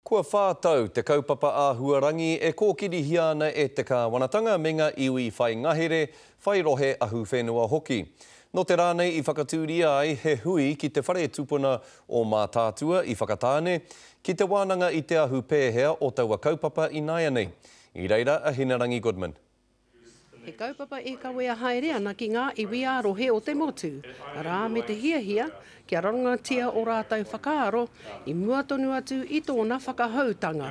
Kua whā tau te kaupapa āhuarangi e kōkirihia ana e te kāwanatanga me ngā iwi whai ngahere, whai rohe ahuwhenua hoki. Nō te rā nei i whakatūria ai he hui ki te whare tupuna o Mātaatua i Whakatāne, ki te wānanga i te ahu pēhea o taua kaupapa ināianei. I reira a Hinerangi Goodman. He kaupapa e kawea haere ana ki ngā iwi ā-rohe o te motu, arā, me te hiahia kia rarangatia ō rātou whakaaro i mua tonu atu i tōna whakahoutanga.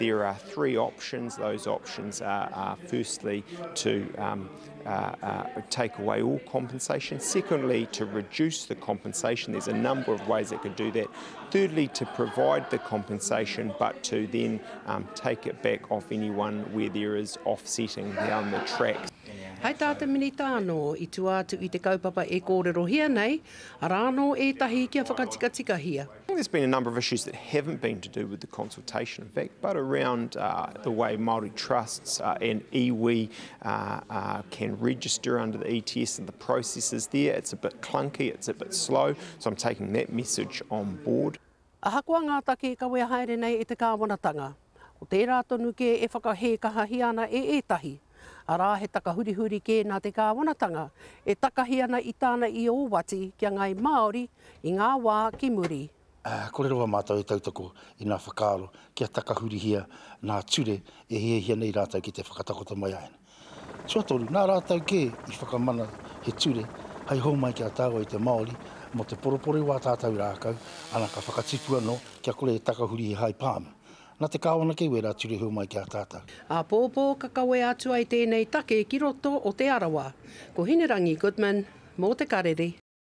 There are three options, those options are firstly to take away all compensation, secondly to reduce the compensation, there's a number of ways that could do that, thirdly to provide the compensation but to then take it back off anyone where there is offsetting down the track. Hei tā te Minita anō, i tua atu i te kaupapa e kōrerohia nei, arā anō ētahi kia whakatikatikahia. There's been a number of issues that haven't been to do with the consultation in fact, but around the way Māori trusts and iwi can register under the ETS and the processes there. It's a bit clunky, it's a bit slow, so I'm taking that message on board. Ahakoa ngā take e kawea haere nei e te kāwanatanga, ko tērā tonu kē e whakahē kahahia ana e ētahi, arā he takahurihuri kē nā te kāwanatanga e takahi ana i tāna i ōwati ki a Ngāi Māori i ngā wā ki muri. Kore rawa mātou e tautoko i ngā whakaaro kia takahurihia ngā ture e hiahia nei rātou ki te whakatakoto mai āianei. Tuatoru, nā rātou kē i whakamana he ture hei hōmai ki a tāua i te Māori mō te poroporo i wā tātou rākau, ana ka whakatipu anō kia kore e takahuri he hai pāmu. Nā te Kāwana kē wērā ture hōmai ki a tātou. Āpōpō ka kawea atu ai tēnei take ki roto o Te Arawa. Ko Hinerangi Goodman, mō Te Karere.